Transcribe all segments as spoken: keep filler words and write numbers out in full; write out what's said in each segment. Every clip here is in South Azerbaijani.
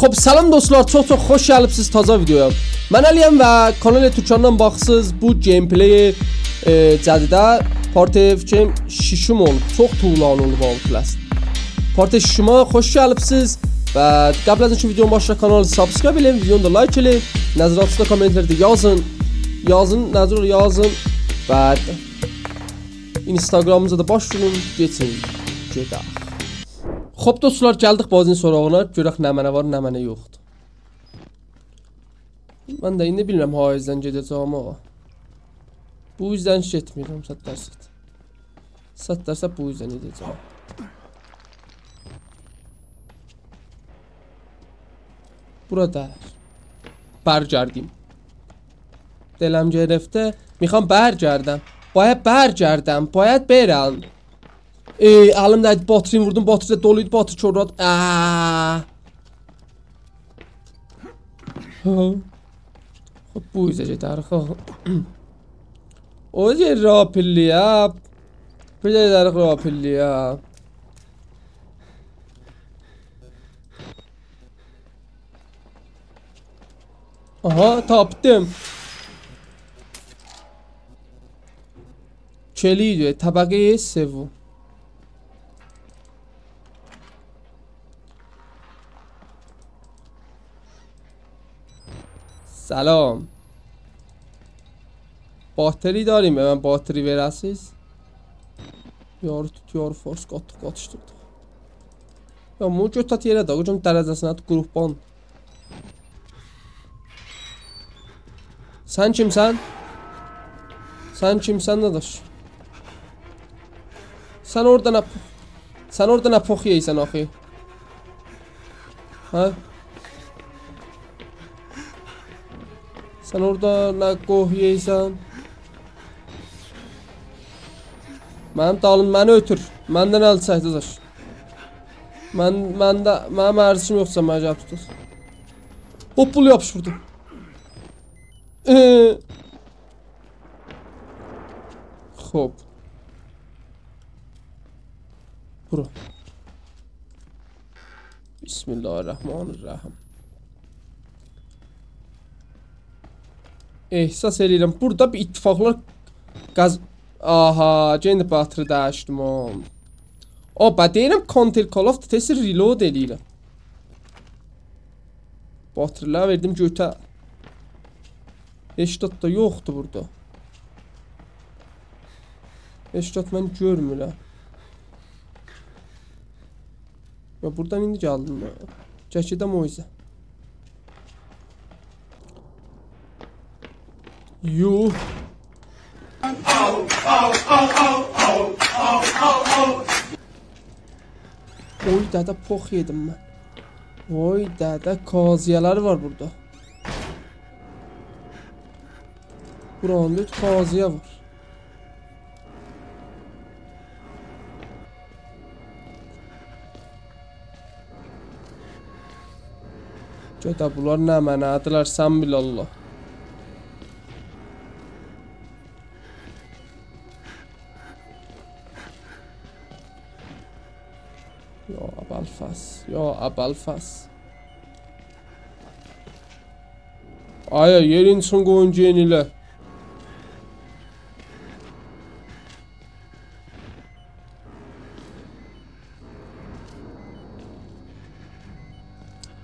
خب، سلام دوستلار، چوخ چوخ خوش گلیبسیز تازا ویدیویا. من علی‌یم و کانال تورکاندان باخیسیز. بو گیم‌پلی، ائ، جدیده پارت، فیکریم، ششم اولوب. چوخ طولانی اولوب، Outlast. پارت ششمه خوش گلیبسیز و قبل از اینکه ویدیونو باشلایاق، کانالی سابسکرایب ائله‌یین، ویدیونو دا لایک ائله‌یین، نظراتینیزی دا کامنت‌لرده یازین. یازین، نظر یازین و اینستاگرامیمیزا دا باش وورون، کئچین، گئدک. خب دوستلار، گلدیک بازی‌نین سوراغینا، گؤرک نمنه وار، نمنه یوخدور. من ده ایندی بیلمیرم هاییزدن گئده‌جه‌یم آقا. بو اوزدن هئچ گئتمیرم، صد درصد. صد درصد بو اوزدن گئده‌جه‌یم. بورا دئییل. برگردیم. دلم گرفته. می‌خوام برگردم. باید برگردم. باید برم. ای، الیمده باترینی ووردوم. باتری ده دولویدو. باتری کورلادی. آآ. خب، بو اوزه گئدریک، خب. او اوزه راه پیللی‌یه. بیر ده گئدریک راه پیللی‌یه. آها، تاپدیم. کلیدی، طبقه‌ی سوم. سلام. باتری داریم، به من باتری وئره‌سیز؟ یارو توت، یارو فورس، قاتیق قاتیشدیردیق. یا، بو گؤت آت یئره ده، قوجام درجه‌سینه آت، گروهبان. سن کیمسن؟ سن کیمسن، داداش؟ سن اورادا نه، سن اورادا نه پوخ یئییرسن آخی؟ هه؟ سن اورادا نه قوه یئییرسن؟ منیم دالیم، منی اؤتور. مندن ال چک، داداش. من، من ده، منیم ارزشیم یوخدور، سن منی گلیب توتاسان. هوپ، بول یاپیش ووردوم. ائ. خب. بورا. بسم الله الرحمن الرحیم. احساس ائله‌ییرم، بورادا بیر اتفاقلار قاز-، آها، یئنه باتری دییشدیم او. او، به دئییرم، Counter Call of Duty تئز ریلود ائله‌ییرم. باتری‌لری وئردیم گؤته. هئچ زاد دا یوخدور بورادا. هئچ زاد من گؤرمورم. یا، بورادان ایندی گلدیم من. گل گئدم او اوزه. یوه. اوی دده، پوخ یئدیم من. وای دده، کازیه‌لری وار بورادا. بورانین دا کازیه وار. گئده بونلار نمنه‌دیرلر، سن بیل الله. یا ابوالفضل، یا ابوالفضل. آیا یئرین چون قویون گئنیله.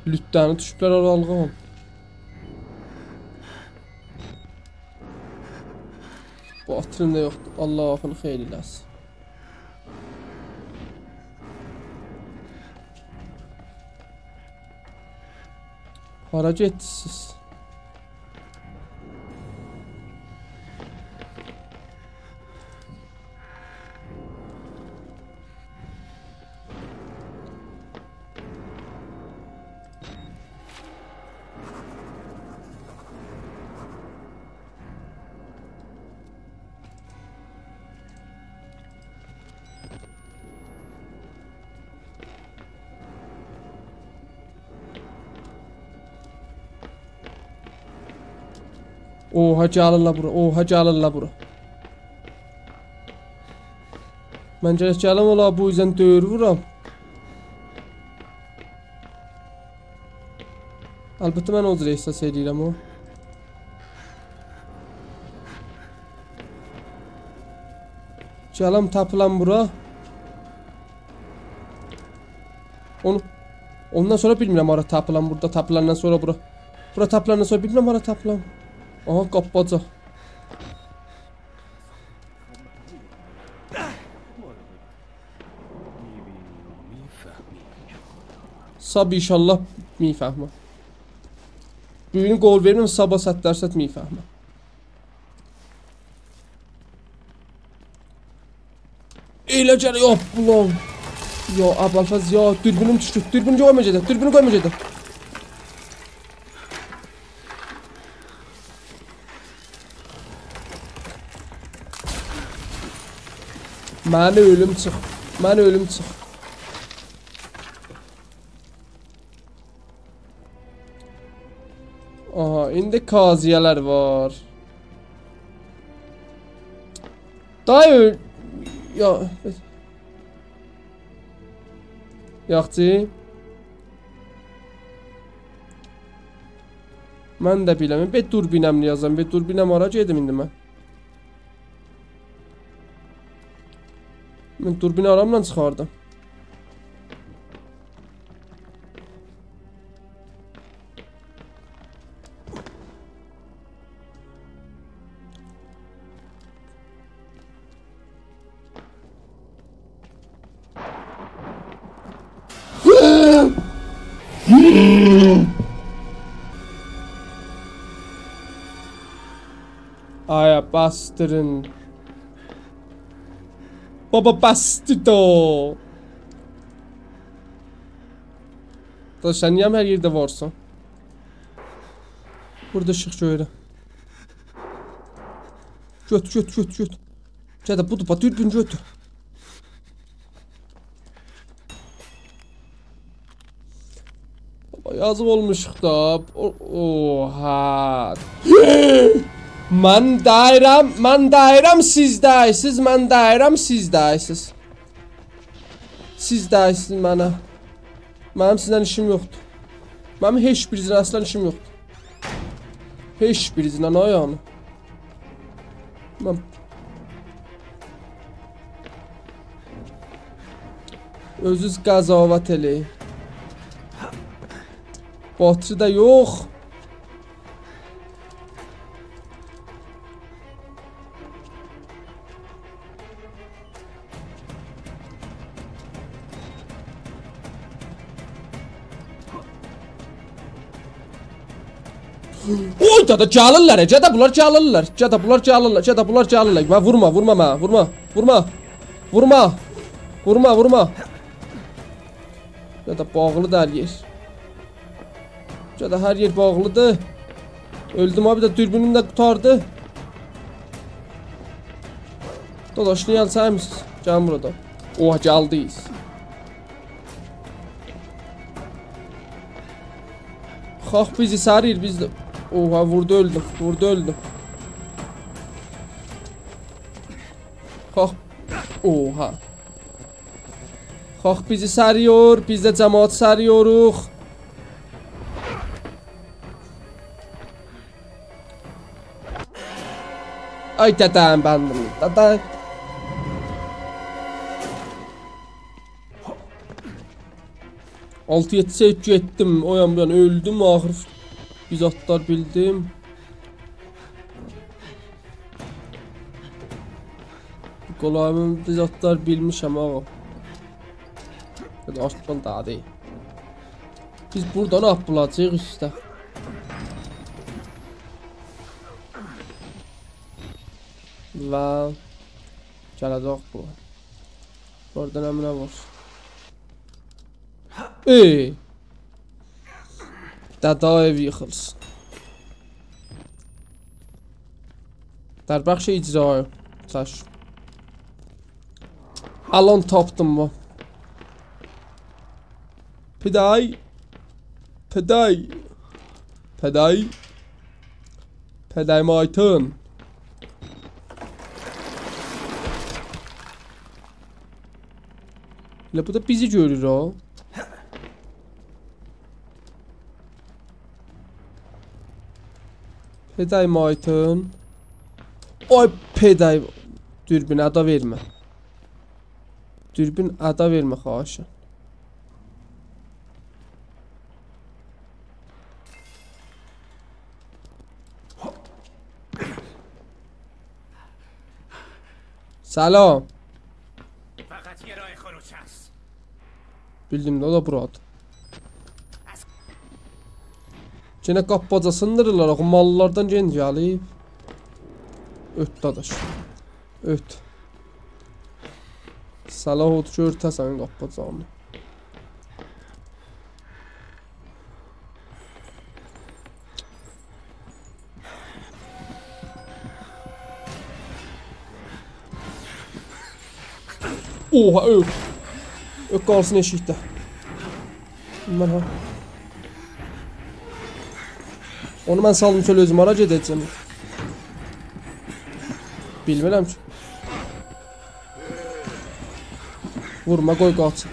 لوتلرینی دوشوبلر آرالغام. باتریم ده یوخدور. الله آخیرینی خئیر ائله‌سین. هارا گئتدینیز سیز؟ اوها، گلیرلر بورا، اوها، گلیرلر بورا. من گرک گلیم اولا، بو اوزدن دؤیور وورام. البته، من او جور احساس ائله‌ییرم او. گلم تاپیلام بورا. اونو، اوندان سونرا بیلمیرم هارا تاپیلام، بورادا تاپیلاندان سونرا بورا. بورا تاپیلاندان سونرا بیلمیرم هارا تاپیلام. آها، قاپی باجا. صابر، ان‌شاءالله می‌فهمم. بو گون قول وئریرم، صاباح صد درصد می‌فهمم. ائله گل، یوخ، اولان. یا ابوالفضل، یا دوربینیم دوشدو. دوربینی قویما گئده، دوربینی قویما گئده. من اؤلوم چیخ. من اؤلوم چیخ. آها، ایندی قاضیه‌لر وار. دای اؤل-، یا. یاخچی. من ده بیلم. بیر دوربینم یازام. بیر دوربینم هارا گئدیم ایندی من؟ من دوربینی هارامدان چیخاردیم؟ آیا باستیرین. بابا، باستیدو. دا سن نییه هر یئرده وارسان؟ بورادا ایشیق گؤرورم. گؤت، گؤت، گؤت، گؤت. گده، بودور، باخ، دوربین گؤتور. بابا، یازیق اولموشوق دا. او-، اوها. من دئییرم، من دئییرم، سیز دئییلسیز، من دئییرم، سیز دئییلسیز. سیز دئییلسیز منه. منیم سیزله ایشیم یوخدور. منیم هئچ بیرینیزله اصلا ایشیم یوخدور. هئچ بیرینیزله، نه یعنی؟ من اؤزونوز قضاوت ائله‌یین. باطری ده یوخ. اوی، گده، گلیرلر، گده، بونلار گلیرلر. گده، بونلار گلیرلر، گده، بونلار گلیرلر. من، وورما، وورما منه، وورما، وورما. وورما، وورما، وورما. گده، باغلیدیر هر یئر. گده، هر یئر باغلیدیر. اؤلدوم آبی، بیر ده دوربینیم ده قوتاردی. داداش، نییه سن میسیز؟ گلین بورادا. اوها، گلدیز. خاخ بیزی ساریر، بیز ده. اوها، ووردو، اؤلدوم. ووردو، اؤلدوم. خاخ. اوها. خاخ بیزی ساریور، بیز ده جماعتی ساریوروق. آی دده‌م بندیم، دده. آلتی یئددی سئیو گئتدیم، او یان بو یان اؤلدوم، آخیر بیر زادلار بیلدیم. قولاییمین بیر زادلار بیلمیشم، آغا. بیر آرتدان داها دئییل. بیز بورادان آتلاجاغیق اوسته. و گله‌جک بو. اورادا نمنه وار؟ ای! دده‌یه ییخیلسین. در بخش اجرا. چشم. الان تاپدیم بو. پدای. پدای. پدای. پدای مایتون. ائله بو دا بیزی گؤرور او. پدای مایتون. آی پدای. دوربین ادا وئرمه. دوربین ادا وئرمه، خواهشاً. سلام. فقط یه راه خروج هست. بیلدیم ده، او دا بورادیر. یئنه قاپی باجا سیندیریرلار، آخی ماللاردان گئنج گلیب. اؤت، داداش. اؤت. صلاح اودور کی، اؤرته‌سن قاپی باجاغینی. اوها، اؤل. اؤل قالسین ائشیکده. من ها. اونو من سالدیم چؤله، اؤزوم هارا گئده‌جم؟ بیلمیرم کی. وورما، قوی قاچیم.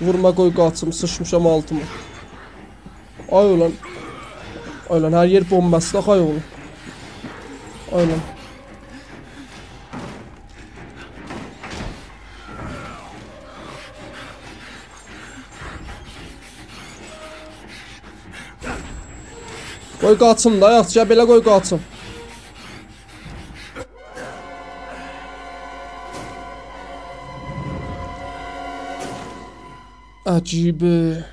وورما، قوی قاچیم، سیچمیشام آلتیما. آی اولان. آی اولان، هر یئر بومباست آخی، آی اولان. آی اولان. قوی قاچیم دا، یاخشی، گل بئله قوی قاچیم. عجیبه.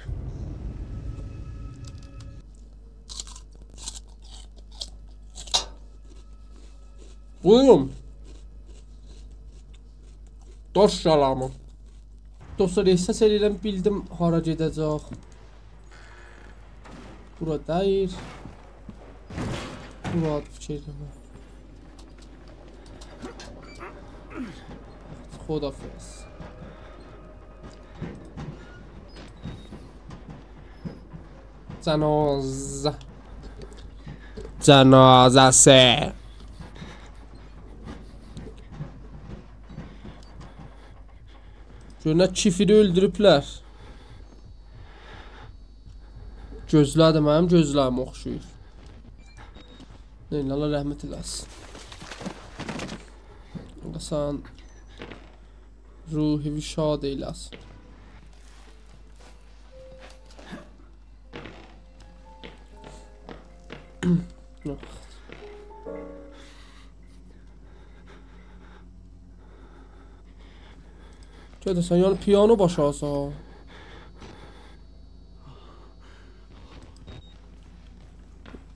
بویورون. دوست سلامی. دوستلار، احساس ائله‌ییرم، بیلدیم هارا گئده‌جک. بورا دئییل. بورا فیکیر ائدیرم. خداحافظ. جنازه. جنازه‌سی. گؤر نه کیفیری اؤلدوروبلر. گؤزلری منیم گؤزلریمه اوخشاییر. نئینه، الله رحمت ائله‌سین. الله سنین روحووو شاد ائله‌سین. گئده‌سن، یعنی پیانو باشارسان.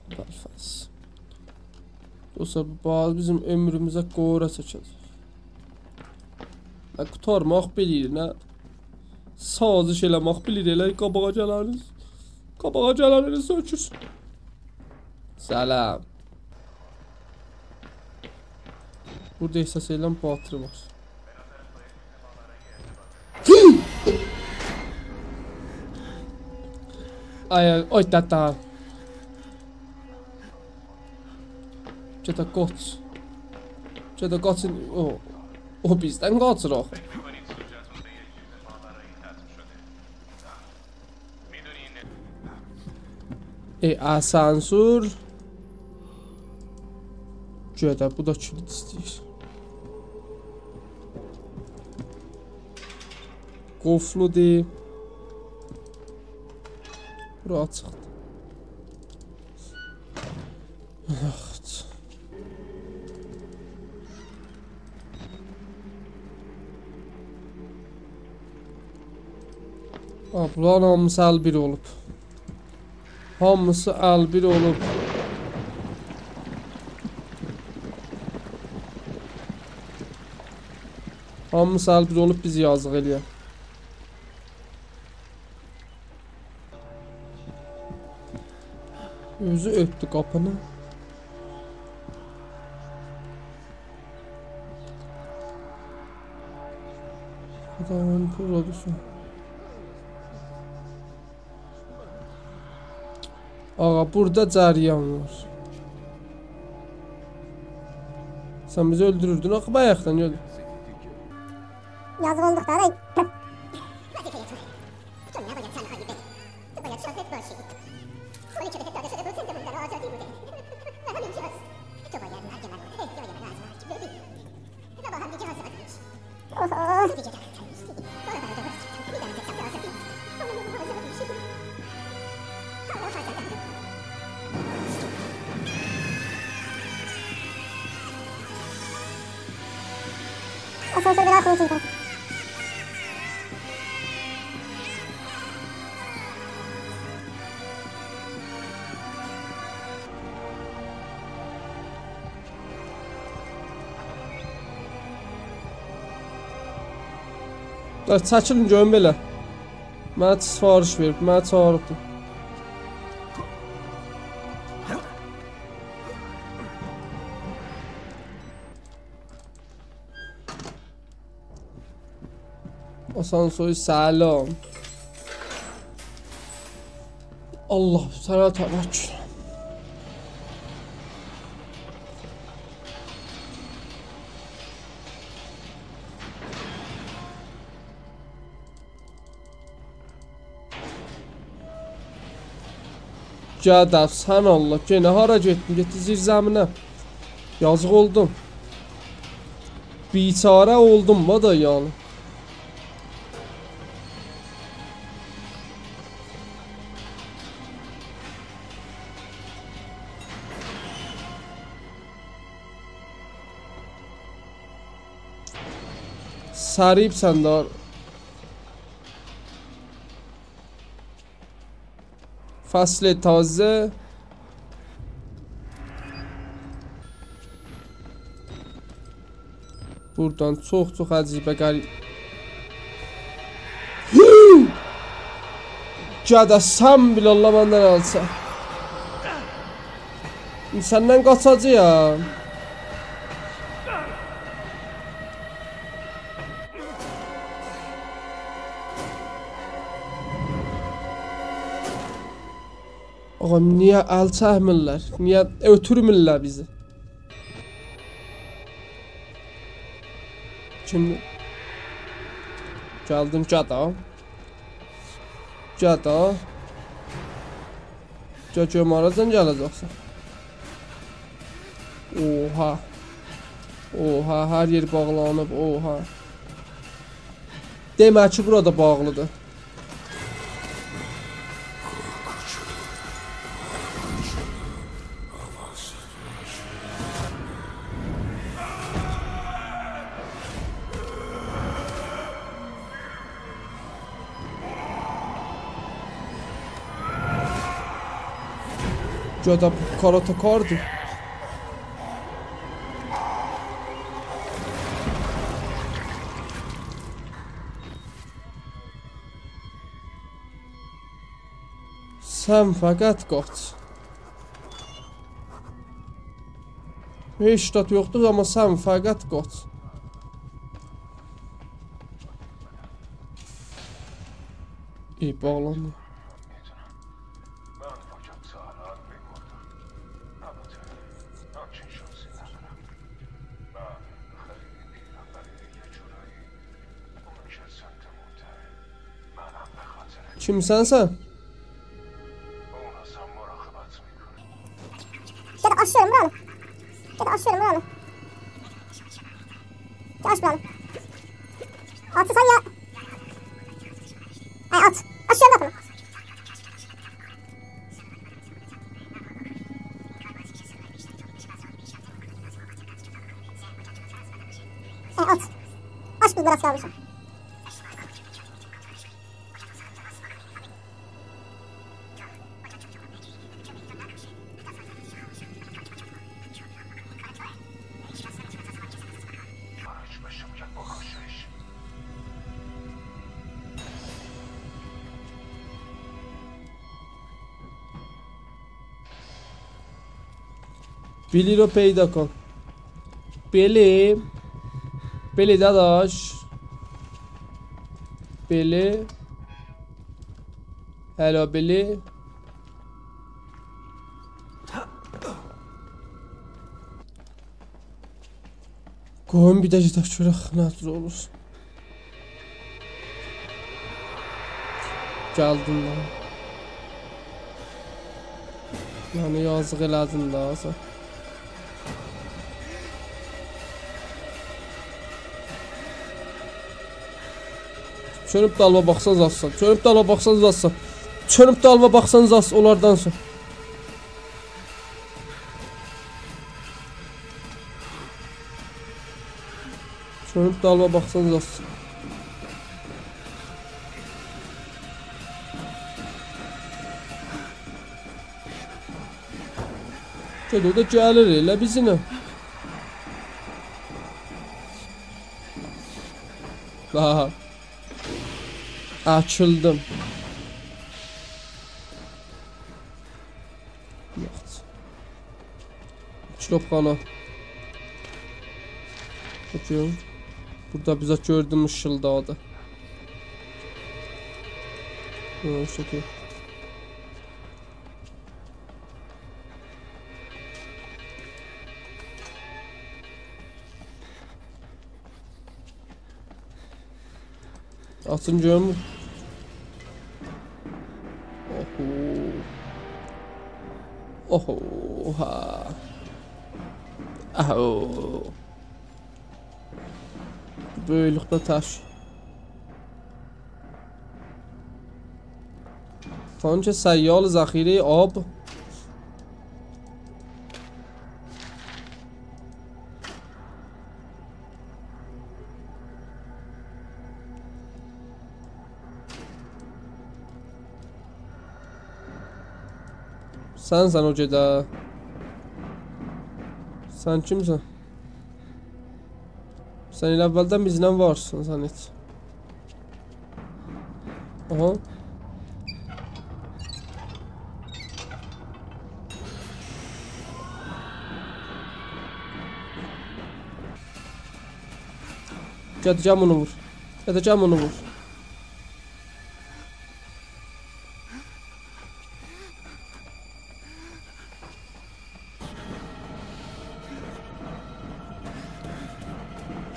بلفاست. دوستلار، بو باز بیزیم عؤمروموزه قورا چکه‌جک. نه قورتارماق بیلیر، نه سازش ائله‌مک بیلیر، ائله قاباغا گلنی، قاباغا گلنی سؤکور. سلام. بورادا احساس ائدیرم باطری وار. آی، آی، آی، دده. گئده قاچ. گئده قاچین. او، او بیزدن قاچیر آخی. ائ، آسانسور. گئده، بو دا کیلید ایسته‌ییر. قفلودور. بورا آچیقدیر. یاخود. آ، بونلارین هامیسی ال‌بیر اولوب. هامیسی ال‌بیر اولوب. هامیسی ال‌بیر اولوب، بیزی یازیق ائله‌یه. اؤزو اؤتدو قاپینی. خداوند، بورا دوشون. آغا، بورادا جریان وار. سن بیزی اؤلدوروردون آخی بایاقدان، گؤر. یازیق اولدوق دا، آی. وظیفه‌ی تو. تو نباید تنهایی بری. تو باید شاهد باشی. اون که به داده شده بود، زنده موندن آزادی بوده. و همینجاست. تو باید مرگ منو احیای من از مرگ بدی. و با هم دیگه آزاد می‌شیم. آها. تو دیگه در خطر نیستی. برو برای درست کردن. می‌دانم که سمت آزادی می‌ری. با من آزاد می‌شی. حالا آزادم. آسانسور بره آخیرین چیزی. دور، چکیلین گؤروم بئله. منه سفارش وئریب، منه چاغیریبدی. آسانسور، سلام. الله، سنه توکل. گده، سن الله، یئنه هارا گئتدین؟ گئتدی زیرزمینه. یازیق اولدوم. بیچاره اولدوم، وا دا یعنی. سریب سن ده. فصل تازه. بوردان چوخ چوخ عجیبه غریب. هی! گده، سن بیل الله مندن آلسا. سندن قاچاجاغام. آغا، نییه ال چکمیرلر؟ نییه اؤتورمورلر بیزی؟ کیم؟ گلدیم، گده. گده. گل گؤروم هاردان گله‌جکسن. اوها. اوها، هر یئر باغلانیب، اوها. دئمک کی، بورا دا باغلیدیر. گده، بو کاراته‌کاردیر. سن فقط قاچ. هئچ زاد یوخدور، آمما سن فقط قاچ. ای، باغلاندی. کیمسن سن؟ گده، آچ گؤروم بورانی. گده، آچ گؤروم بورانی. گده، آچ بورانی. آچیرسان یا. آی، آچ. آچ گؤروم قاپینی. آی، آچ. آچ، بیر آز قالمیشام. بیلی رو پیدا کن. بیلی. بیلی داداش. بیلی. هلو بیلی. قویون بیر ده گئدک گؤرک نه جور اولور. گلدیم من. یعنی یازیق ائله‌دین ده سن. چؤنوب دالوا باخسان زاسسان. چؤنوب دالوا باخسان زاسسان. چؤنوب دالوا باخسان زاس اولاردان سونرا. چؤنوب دالوا باخسان زاس. گئت، او دا گلیر ائله بیزینه. آها. آچیلدیم. یوخ. کیتابخانا. اوکی. بورادا بیزه گؤردوم ایشیلدادی. هه، ایشته کی. آچین گؤروم. اوهو. اوهو، ها. اوهو. بؤیوکلوکده تاش. تانک سیال ذخیره‌ی آب. سنسن او گئده. سن کیمسن؟ سن ائله اوّلدن بیزله وارسان سن هئچ. آها. گل، گل بونو وور. گل، گل بونو وور.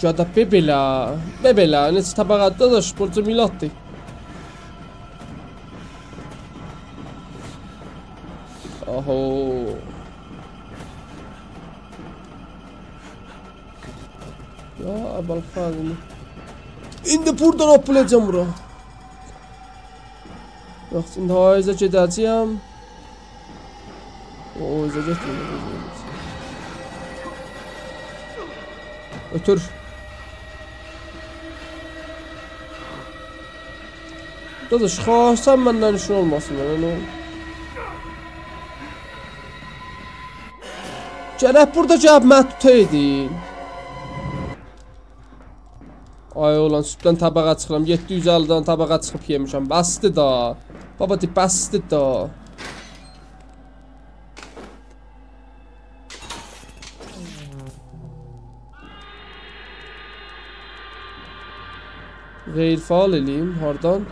گده، بئ بئله، بئ بئله، نئچه طبقه‌دی داداش، بورجا میلاددیر. آهو. یا ابوالفضل. ایندی بورادان هوپپلایاجاغام بورا. یوخ، ایندی حایزه گئده‌جه‌یم. او، حایزه گئتمیر. اؤتور. داداش، خواهشاً مندن ایشین اولماسین، منه نه اولور؟ گرک بورادا گلیب منی توتایدین. آی اوغلان، صبحدن طبقه چیخیرام. یئددی یوز اللی دنه طبقه چیخیب یئمیشم. بسدیر دا. بابا، دئ، بسدیر دا. غیر فعال ائله‌ییم، هاردان؟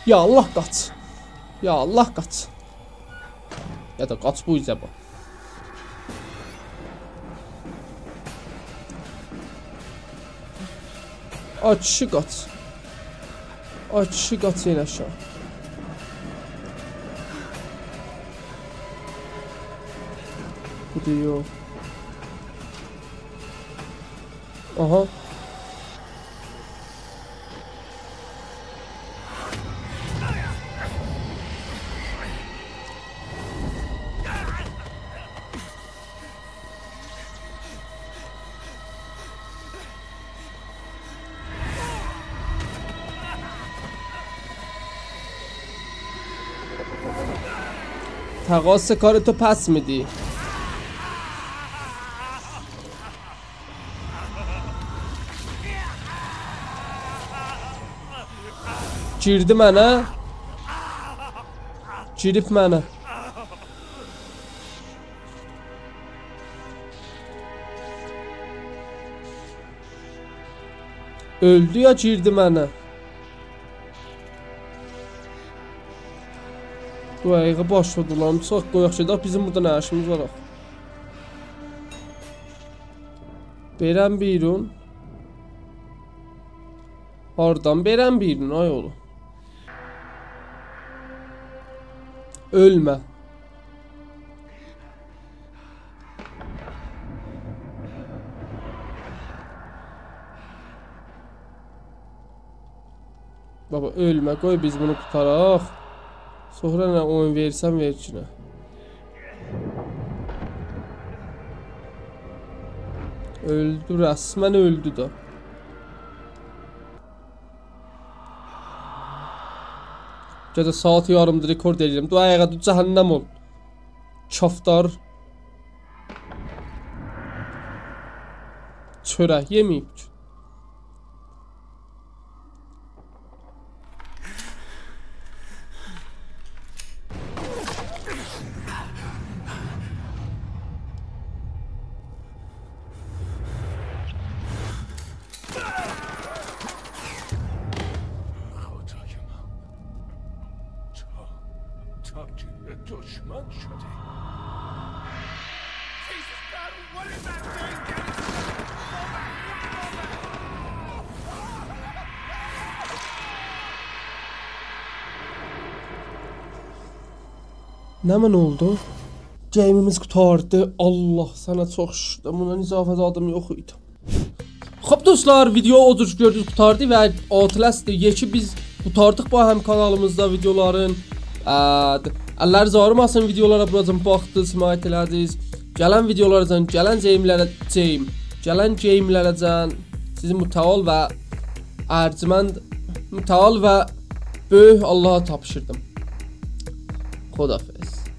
یا الله، قاچ. یا الله، قاچ. یا دا قاچ بو اوزه باخ. آی کیشی، قاچ. آی کیشی، قاچ، یئنه آشاغی. بو دا یوخ. آها. تقاص کار تو پس می‌دی. گیردی منه. گیریب منه. اؤلدو یا گیردی منه؟ بو آیاغا باش ووردولام. چوخ قویاق گئدک، بیزیم بورادا نه ایشیمیز وار آخی؟ بئرن بیرون. هاردان بئرن بیرون، آی اوغلوم؟ اؤلمه. بابا، اؤلمه، قوی بیز بونو قوتاراق. سونرا نه اویون وئریرسن، وئر ایچینه. اؤلدو، رسما اؤلدو دا. گئجه ساعات یاریمدیر رکورد ائله‌ییرم. دور آیاغا، دور، جهنم اول. کفتار. چؤرک یئمه‌ییب کی. خدای من. تا، تا که به دشمن شدی. نمنه اولدو؟ گیمیمیز قوتاردی. الله، سنه چوخ شوکور. بوندان اضافه زادیم یوخ ایدی. خوب دوستلار، ویدیو او جور کی گؤردونوز قوتاردی و Outlast یکی بیز قوتاردیق باهم کانالیمیزدا ویدیولارین. اه، اللرینیز آغریماسین ویدیولارا بوراجان باخدینیز، حمایت ائله‌دینیز. گلن ویدیولاراجان، گلن گیملره، گیم، گلن گیملره‌جان سیزی متعال و ارجمند، متعال و بؤیوک آللاها تاپشیردیم. خداحافظ.